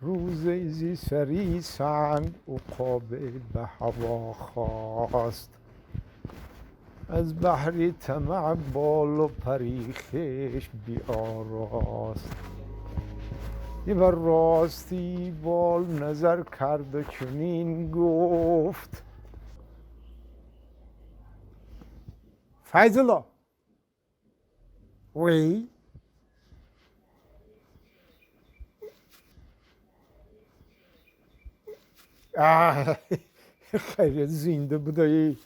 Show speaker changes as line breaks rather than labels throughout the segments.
روزی زی سری سنگ عقاب به هوا خواست. از بحری طمع بال و پری خویش بیاراست. بر راستی بال نظر کرد و چنین گفت: فیض‌الله وی خیلی زنده بودایی.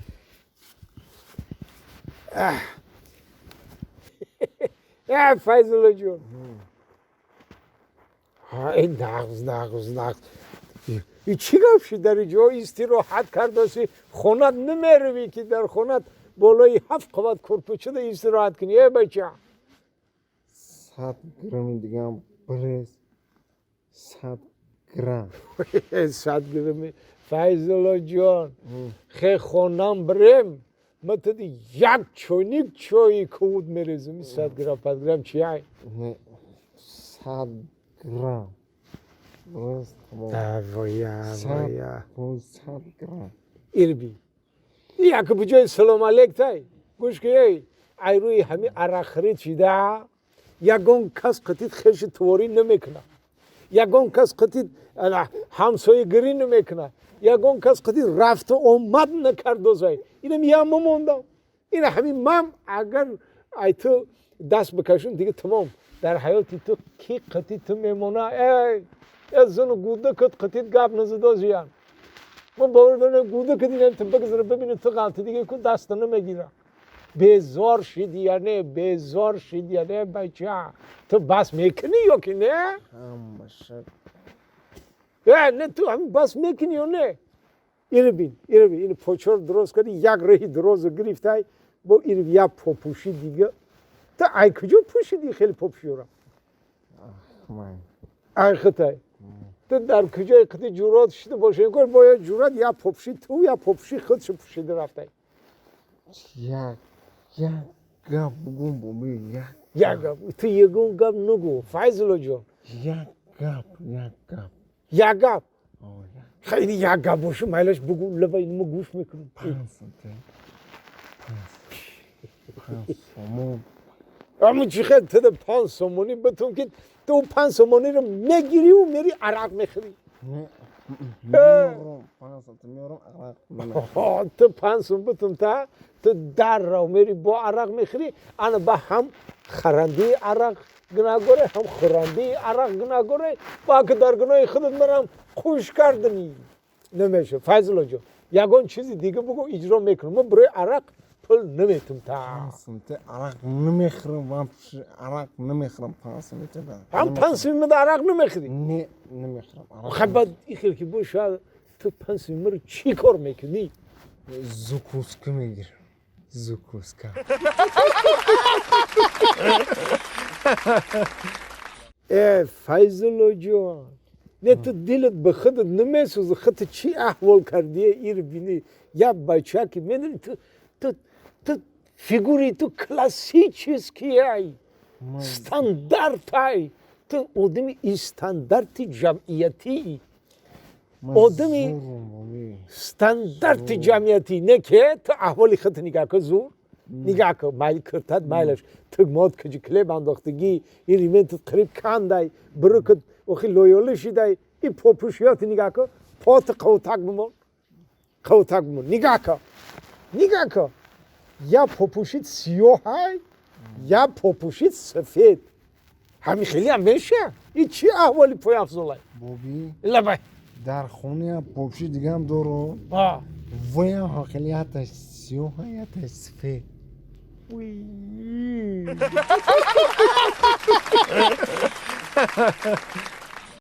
فیض‌الله جون، این نغز نغز نغز. این چی گفت شد در جا استراحت کرداسی؟ خونت نمیروی که در خونت بالای 7 قوات کرپچه ده استراحت کنی. ای بچه
100 گرم دیگه هم برس. 100 گرم.
100 گرم فیض‌الله جان، خیلی خونم برم ما تو دی یک چونیک چای کود میریزم. 100 گرم 5 گرم چی ای؟
نه 100 گرم برس.
وایا وایا
100 گرم
ایربی یک بجای سلام علیک تای گوش که ای ای روی همی عرق خرید شده یگان کس قطید خیش تواری نمیکنه، یگان کس قطید همسایه گری نمیکنه، یگان کس قطید رفت و آمد نکردوزای. اینم یه موندم. این همین مم اگر ای تو دست بکشون دیگه تمام در حیاتی تو کی قطید تو میمونه. ای از زن گوده کت قطید گپ نزدازیان. من باور دارم گوده که دیدم تو بگذره ببینه تو غلطی دیگه کو دست نمیگیره. بیزار شدی یا نه؟ بیزار شدی یا نه بچه؟ تو بس میکنی یا که نه؟
همشه.
نه تو هم بس میکنی یا نه؟ اینو بین، اینو بین، اینو پوچور درست کردی، یک رهی درست گرفتی با اینو یا پوپوشی دیگه. تو ای کجا پوشیدی خیلی پوپوشی را؟ ای خطای. تو در کجای قطعی جورات شده باشه انگار باید جورات یا پوپشی تو یا پوپشی خودش پوشیده رفته.
یک یک گپ بگم بومی یک
یک گپ تو یگون گپ نگو فیض‌الله جان.
یک گپ یک گپ
یک گپ خیلی یک گپ باشه میلش بگو لبا اینو گوش میکنم.
5 سومون
اما چی خیلی تو 5 سومونی بتون که تو 5 سومونی رو میگیری و میری عرق میخری.
نه 5 سوم میارم عرق.
تو 5 سوم بتون تا تو در رو میری با عرق میخری. انا با هم خرندی عرق گناهگاره هم خورندی عرق گناهگاره با که در گناه خودت مرم خوش کردنی نمیشه. فیض‌الله جان یگان چیزی دیگه بگو اجرا میکنم. من برای عرق پول نمیتم تا
5 سوم عرق نمیخرم. من عرق نمیخرم 5 سوم.
هم 5 سوم عرق نمیخری؟
نه نمیخرم عرق.
خب بعد این که باشه تو 5 سوم رو چی کار میکنی؟
زوکوسکا میگیرم. زوکوسکا.
ای فیض‌الله جان نه تو دلت به خودت نمیسوزه؟ خودت چی احوال کردی ایر بینی یا بچه که میدونی تو تو تو فیگوری تو کلاسیچیسکی ای ستاندارت ای تو آدمی استاندارت جمعیتی آدمی ستاندارت جمعیتی نه که تو احوال خودت نگاه کن زور نگاه کن مایل کرتد مایلش تو ماد کجی کلیب انداختگی این ریمنت قریب کندای برکت وخی لویولی شدای این پوپوشیات نگاه کن پات قوتک بمون قوتک بمون نگاه کن نگاه کن یا پوپوشید سیاه های یا پوپوشید سفید همین خیلی هم میشه. این چی احوالی پای افضلای
بابی
لبای
در خونه پوپوشید دیگه هم دارم وی هم خیلی حتی سیاه های حتی سفید.
وی.